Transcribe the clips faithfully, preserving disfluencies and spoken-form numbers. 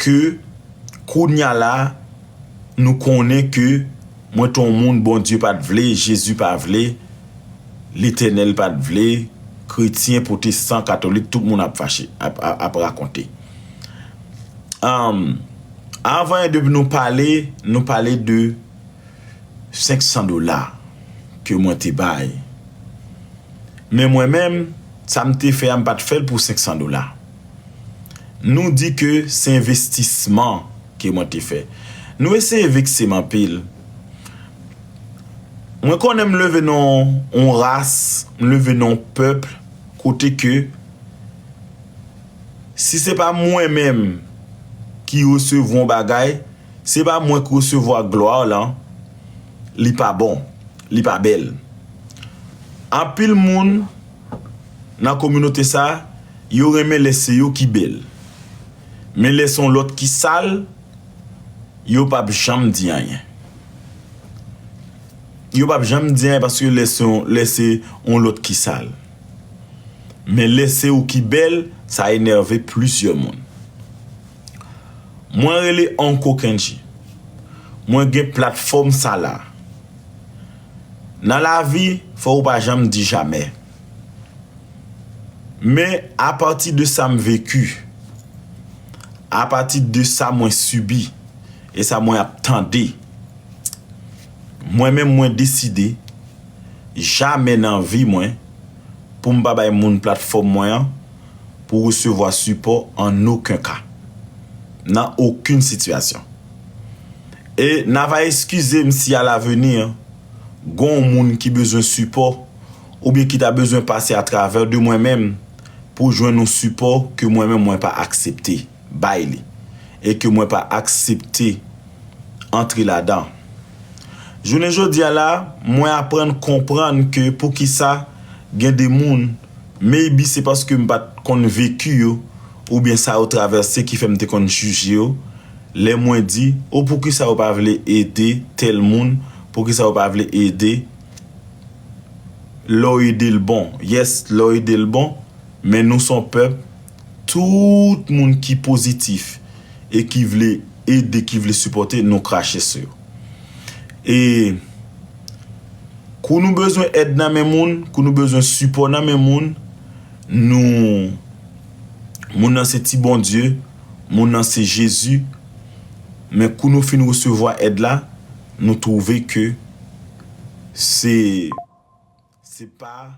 ke kounye a la, nou konnen ke mwen te yon moun Bondye pa t vle, Jezi pa vle, Letènèl pa t vle, kretyen, pwotestan, katolik, tout moun ap fache, ap, ap, ap rakonte. Ann, avan depi nou pale, nou pale de senk san dola ke mwen te bay. Men mwen menm, sa m te fè a, m pa t fè l pou senk san dola. Nou di ke se envestisman ke mwen te fè. Nou eseye vekse m anpil. Mwen konnen m leve nan yon ras, m leve nan yon pèp, kote ke si se pa mwen menm ki resevwa yon bagay, se pa mwen ki resevwa glwa lan, li pa bon, li pa bèl. Anpil moun nan kominote sa, yo renmen lè se yo ki bèl. Men lè se yon lòt ki sal, yo p ap janm di anyen. Yo p ap janm di anyen paske lè se yon, lè se yon lòt ki sal. Men lè se ou ki bèl, sa enève plizyè moun. Mwen rele Uncle Kendji. Mwen gen platfòm sa la. Nan lavi, fò ou pa janm di jamè. Men apati de sa m veki, apati de sa mwen sibi, e sa mwen ap tande, mwen menm mwen deside, jamè nan vi mwen, pou m pa bay moun platfòm mwen an, pou resevwa sipò an okenn ka, nan okenn sitiyasyon. E n a va eskize m si alavni, gen yon moun ki bezwen sipò, oubyen ki ta bezwen pase atravè de mwen menm, pou jwenn yon sipò ke mwen menm mwen pa aksepte bay li, e ke mwen pa aksepte antre ladan. Jounen jodi a la, mwen aprann konprann ke poukisa gen de moun, maybe se paske m pa t konn veki yo, oubyen sa yo travèse ki fè m te konn jije yo, lè mwen di, o poukisa yo pa vle ede tèl moun, poukisa yo pa vle ede, lè w ede l bon. Yes, lè w ede l bon, men nou se yon pèp, tout moun ki pozitif e ki vle ede, ki vle sipòte, nou krache sou yo. E kou nou bezwen èd nan men moun, kou nou bezwen sipò nan men moun, nou, moun nan se ti Bondye, moun nan se Jezi, men kou nou fin resevwa èd la, nou twouve ke se, se pa,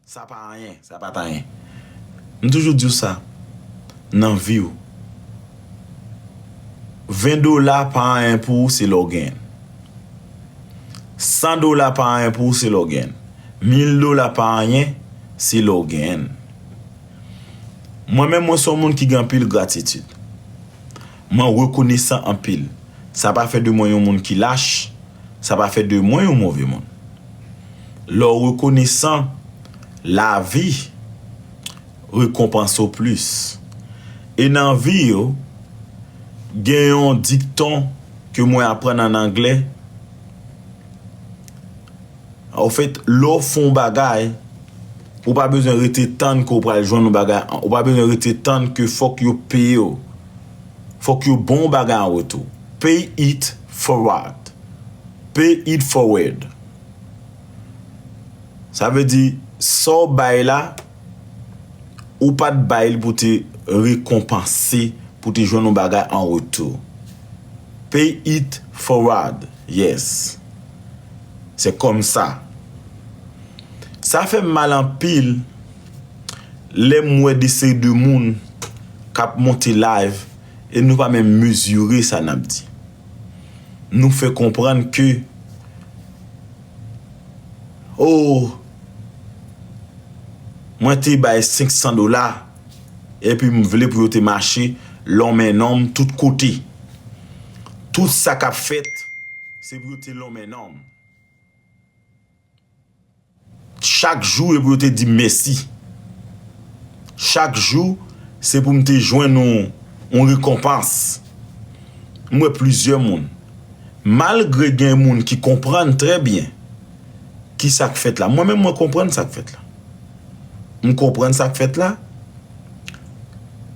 sa pa anyen, sa pa t anyen. M toujou di w sa, nan vi w, ven dola pa anyen pou ou, se lè w genyen l. San dola pa anyen pou ou, se lè w genyen l. Mil dola pa anyen, se lè w genyen l. Mwen menm, mwen se yon moun ki gen anpil gratitid. Mwen rekonesan anpil. Sa pa fè de mwen yon moun ki lach, sa pa fè de mwen yon move moun. Lè w rekonesan, lavi rekonpanse w plis. E nan vi yo, gen yon dikton ke mwen aprann ann anglè. Anfèt, lè w fè yon bagay, ou pa bezwen rete tann ke w pral jwenn yon bagay, ou pa bezwen rete tann ke fòk yo peye w. Fòk yo ba w yon bagay an retou. Pay it forward. Pay it forward. Sa vle di, sa w bay la, ou pa t bay li pou te rekonpanse, pou te jwenn yon bagay an retou. Pay it forward. Yes. Se kòmsa. Sa fè m mal anpil lè m wè de seri de moun k ap monte live e nou pa menm mezire sa n ap di. Nou fè konprann ke, o, mwen te bay senk san dola, epi m vle pou yo te mache lonmen nonm tout kote. Tout sa k ap fèt, se pou yo te lonmen nonm. Chak jou, e pou yo te di m mèsi. Chak jou, se pou m te jwenn yon, yon rekonpans. M wè plizyè moun. Malgre gen moun ki konprann trè byen ki sa k fèt la. Mwen menm, mwen konprann sa k fèt la. M konprann sa k fèt la.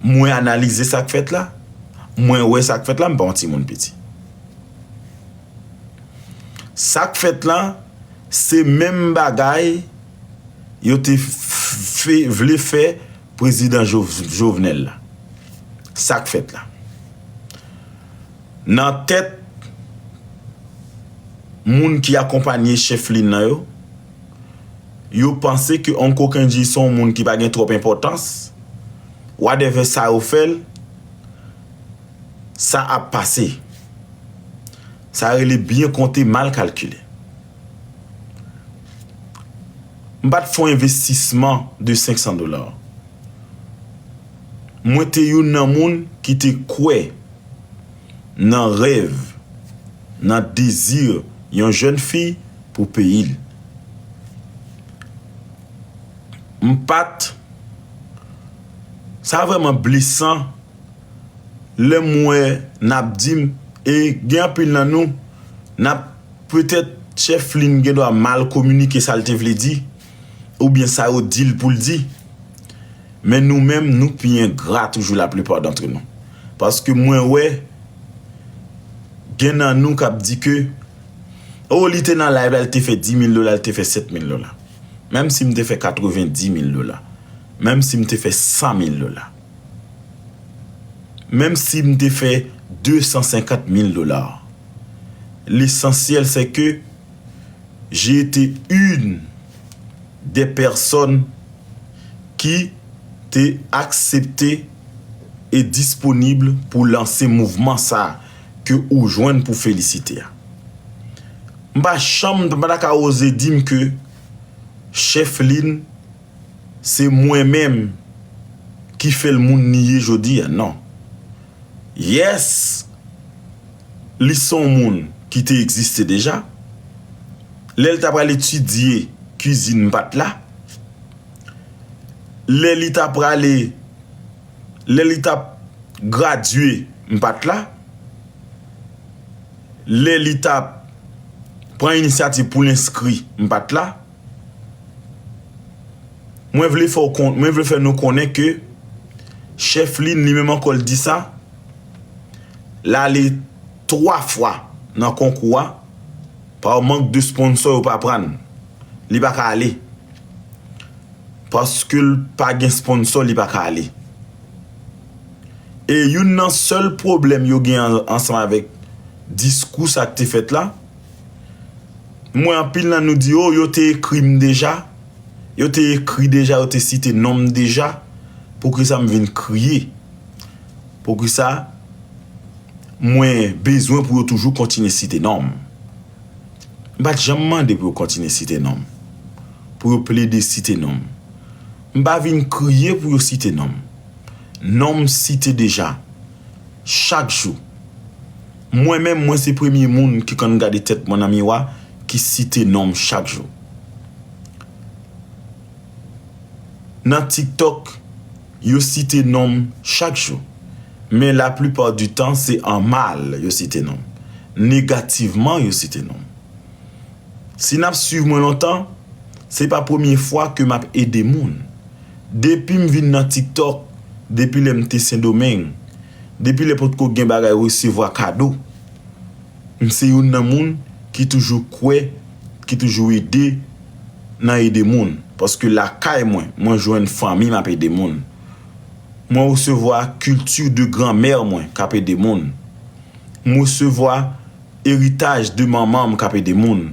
Mwen analize sa k fèt la. mwen wè sa k fèt la, m pa yon timoun piti. Sa k fèt la, se menm bagay yo te f-, fe-, vle fè prezidan Jov-, Jovenel la. Sa k fèt la. Nan tèt moun ki akonpanye chèf Lin nan yo, yo panse ke Uncle Kendji se yon moun ki pa gen twòp enpòtans, whatever sa yo fè l, sa ap pase. Sa rele byen konte, mal kalkile. M pa t fè yon envestisman de senk san dola. Mwen te youn nan moun ki te kwè nan rèv, nan dezi yon jèn fi pou peyi l. M pa t, sa vrèman blesan lè m wè n ap di m, e gen anpil nan nou, n ap, petèt, chèf Lin gen dwa mal kominike sa l te vle di, oubyen sa yo di l pou l di. Men nou menm, nou pi engra toujou, laplipa dantre nou. Paske mwen wè, gen nan nou k ap di ke, o, li te nan live la, li te fè dis mil dola, li te fè sèt mil dola. Menm si m te fè katrevendis mil dola, menm si m te fè san mil dola, menm si m te fè de san senkant mil dola, lesansyèl se ke j'ai été une des personnes ki te aksepte e disponib pou lanse mouvman sa ke ou jwenn pou felisite a. M pa janm, m pa ta ka oze di m ke chèf Lin se mwen menm ki fè l moun li ye jodi a, non. Yes, li se yon moun ki te egziste deja. Lè l ta pral etidye kwizin, m pa t la. Lè li ta prale, lè li t ap gradye, m pa t la. Lè li t ap pran inisyativ pou l enskri, m pa t la. Mwen vle fè w kon-, mwen vle fè nou konnen ke chèf Lin li menm ankò l di sa, l ale twa fwa nan konkou a, pa mank de sponsò yo pa pran l. Li pa ka ale. Paske l pa gen sponsò, li pa ka ale. E youn nan sèl pwoblèm yo gen an-, ansanm avèk diskou sa k te fèt la, mwen, anpil nan nou di, o, yo te ekri m deja, yo te ekri deja, yo te site non m deja, poukisa m vin kriye? Poukisa mwen bezwen pou yo toujou kontinye site non m? M pa t janm mande pou yo kontinye site non m, pou yo plede site non m. M pa vin kriye pou yo site non m. Non m site deja. Chak jou. Mwen menm, mwen se premye moun ki konn gade tèt mwen nan miwa, ki site non m chak jou. Nan TikTok, yo site non m chak jou. Men laplipa di tan, se an mal yo site non m. Negativman, yo site non m. Si n ap swiv mwen lontan, se pa premye fwa ke m ap ede moun. Depi m vin nan TikTok, depi lè m te Sendomeng, depi lè potko gen bagay resevwa kado, m se youn nan moun ki toujou kwè, ki toujou ede nan ede moun. Paske lakay mwen, mwen jwenn fanmi m ap ede moun. Mwen resevwa kilti de granmè mwen k ap ede moun. M resevwa eritaj de manman m k ap ede moun.